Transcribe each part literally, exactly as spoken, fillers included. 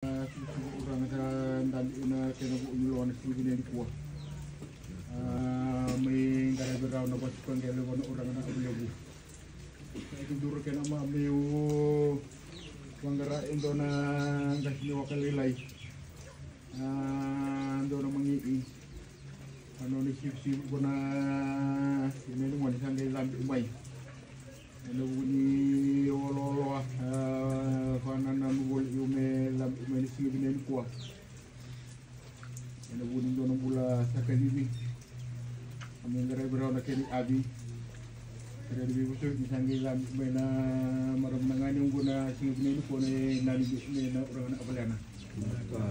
Uraga sa dabe ina kena vuku ni loa na siga vinaka nikua. A, mai qaravi rawa na vatu ka qele vua na uraga na Avulevu. Sa ki duru kena ma meu vaqara e dua na qasi ni waka lailai. A, dua na magii. A, nona sivisivi ko na ina ni gone sa qai cabe mai. Ena vuku ni olooloa, a, vakanananu voli iu me cabe mai na siga vinaka nikua. Ena vuku ni dua na bula sa kacivi. A, me qaravi rawa na kena iavi. Kena ni veivoso ni sa qai cabe mai na marama na gane oqo na siga vinaka nikua na nani me na uraga na Avalena. A,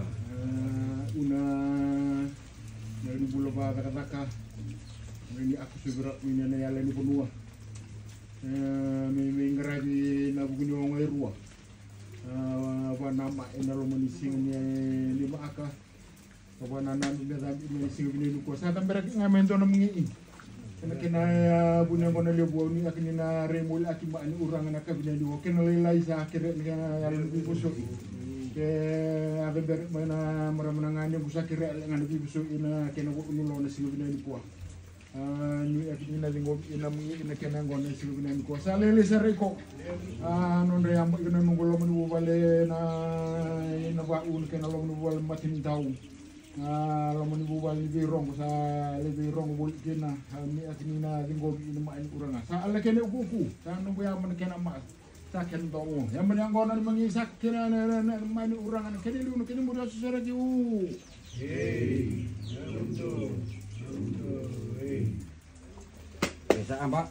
una na ni bula vakacakacaka. Na ni akusuvi rawa ni na yala ni vanua. E, me, me qaravi na vuku ni oga e rua. A, vanama ena loma ni siga ni, ni vaaka. Ka vanananu me cabe mai na siga vinaka nikua. Sa caberaki ga me dua na magii. Kena, kena, a, vuni oqo na levu au ni aki ni na rai moli aki ma ni uraga na ka vinaka nikua. Kena lailai sa kere na yalo ni veivosoi. Ke a cabere mai na marama na gane oqo sa kere ga na veivosoi na kena vuku ni loa na siga vinaka nikua. A, ni aki ni na ciqomi ina magii ina kena oqo na siga vinaka nikua. Sa lailai sara iko. A, nodra yaba iko na noqu loma ni vuvale na, na vau na kena loma ni vuvale matanidau. A, loma ni vuvale ni veirogo sa lai veirogo voli kina. A, ni aki ni na ciqomi ina ma ni uraga. Sa ala kena ukuuku. Sa noqu yaba na kena ma. Sa kena dogo. Yaba ni yaqona ni magii sa kena na, na, na, ma ni uraga na kena liu na kena muri a sosoraki u. Ei, Naruto, Naruto, ei. Sa aba.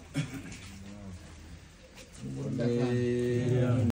Ei.